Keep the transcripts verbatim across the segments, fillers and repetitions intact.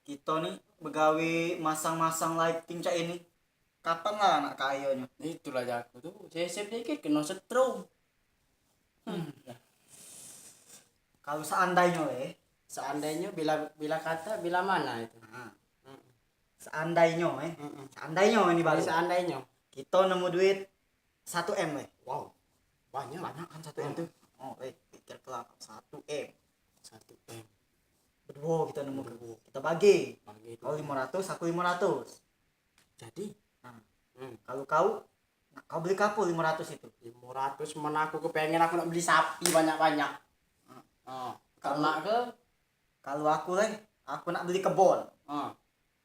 Kito ni begawe masang-masang lighting cak ini. Kapan lah nak kayo nyo? Itulah jago tu. Sesep dikit kena setrum. Hmm. Kalau seandainyo, eh, seandainyo bila, bila kata, bila mana itu? Nah. Mm-mm. Seandainyo, eh. Mm-mm. Seandainyo ini baru. Seandainyo. Kito nemu duit satu M, eh. Wow. Banyak. Banyak kan satu M tu? Oh, eh, pikir kelak satu M. Satu M. Berdua kita nemu. Berdua. Kita bagi. Bagi. Kau lima ratus, aku lima ratus. Jadi? Nah, hmm, kalau kau, nak kau beli kapo lima ratus itu? Lima ratus mana aku kepengen, aku nak beli sapi banyak-banyak. Hmm. Oh, kalau ternak ke? Kalau aku leh, aku nak beli kebon. Hmm.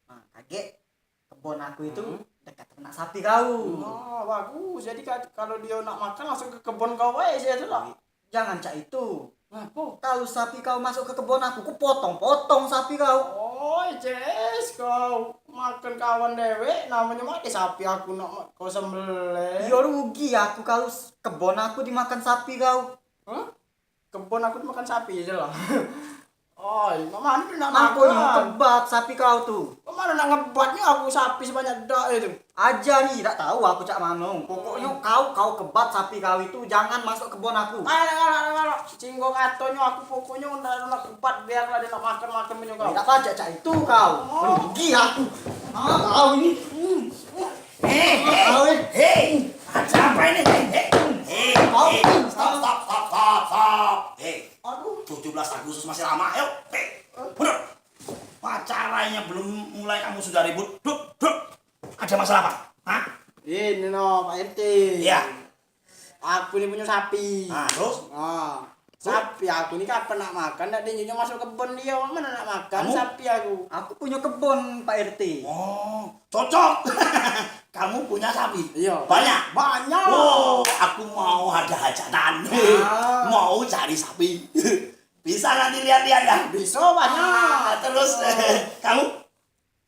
Nah, kagek kebon aku itu, hmm, dekat ternak sapi kau. Oh, bagus. Jadi ka-, kalau dia nak makan langsung ke kebon kau bae sih tu lah. Jangan cak itu. Ngapo? Kalau sapi kau masuk ke kebon aku, ku potong-potong sapi kau. Oi, Ces, kau makan kawan dewek, namonyo mati sapi aku nak ma-, kau sembelih. Yo rugi aku kalau s-, kebon aku dimakan sapi kau. Hah? Kebon aku dimakan sapi je lah. Oi, mak mano nak makan? Aku ngebat sapi kau tu. Mak mano nak ngebat ni, aku sapi sebanyak dak itu. Aja ni, dak tahu aku cak mano. Pokoknyo kau, kau kebat sapi kau itu, jangan masuk kebon aku. Alah, alah, alah, alah. Singgo katonyo aku pokoknyo ndak nak kebat, biarlah dia nak makan, makan punyo kau. Dak pacak cak itu kau. Oh. Rugi aku. Ah, kau ini. Hmm. Eh, eh, kau ini. Hei, ada apa ini? Hei, hei, hei, stop, stop, stop, stop, stop. Hei, aduh, tujuh belas Agustus masih lama. Ayo, hei, mundur. Acaranya belum mulai kamu sudah ribut. Duduk, duduk. Ada masalah apa? Hah? Ini no, Pak R T. Iya. Aku ni punyo sapi. Ah, terus? Ah. Terus? Sapi aku ni kapan nak makan, dak dinyo masuk kebon dio. Mano nak makan sapi aku? Aku punyo kebon, Pak R T. Oh, cocok. Kamu punya sapi? Iya. Banyak? Banyak. Oh, aku mau ada hajatan. Ah. Mau cari sapi. Bisa nanti lihat-lihat ya? Bisa, banyak. Ah, terus, kamu?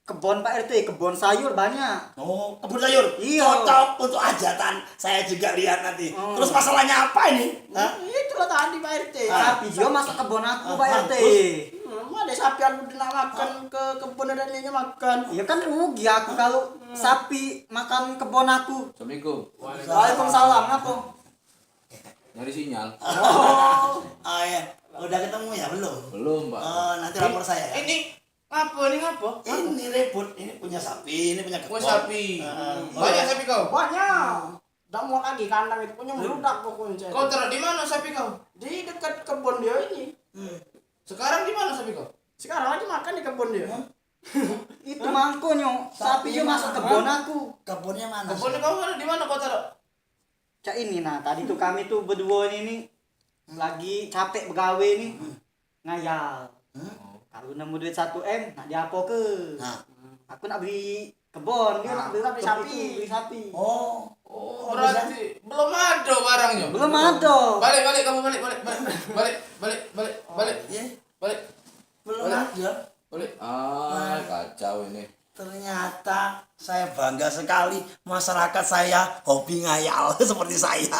Kebon Pak R T, kebon sayur banyak. Oh, kebun sayur? Iya. Cocok untuk hajatan. Saya juga lihat nanti. Hmm. Terus masalahnya apa ini? Hah? Hmm, itulah tadi, Pak R T. Ah. Sapi dio masuk kebon aku, ah, Pak R T. Terus? Hmm, ada sapi aku nak makan ke kebun, ada dia makan. Ya kan rugi aku kalau sapi makan kebon aku. Assalamualaikum. Waalaikumsalam. Ngapo? Nyari sinyal. Oh. Oh, iya. Udah ketemu ya? Belum? Belum, Pak. Oh, nanti lapor saya ya. Ini ngapo? Ini ngapo? Ini ribut. Ini punya sapi, ini punya kebun. Punya sapi. Heeh. Banyak sapi kau? Banyak. Dak muat lagi kandang itu, punyo meludak pokoknyo. Kau taruh di mano sapi kau? Di dekat kebun dio ini. Hmm. Sekarang di mano sapi kau? Sekarang lagi makan di kebun dio. Hah? Itu mangkonyo, sapi dio masuk kebun aku. Kebunnya mana? Kebun kau di mano kau taruh? Cak ini nah, tadi tu kami tu beduo ini ni lagi capek begawe ni. Hmm. Ngayal. Hmm? Kalu nemu duit satu M, nak diapoke? Nah. Aku nak beli kebon, dio nak beli sapi. Beli sapi. Oh. Oh, berarti belum ada barangnyo. Belum ada. Balik, balik, kamu balik, balik, balik, balik, balik, balik, balik. Oh, iya. Balik. Belum ada. Balik. Ah, kacau ini. Ternyata saya bangga sekali, masyarakat saya hobi ngayal seperti saya.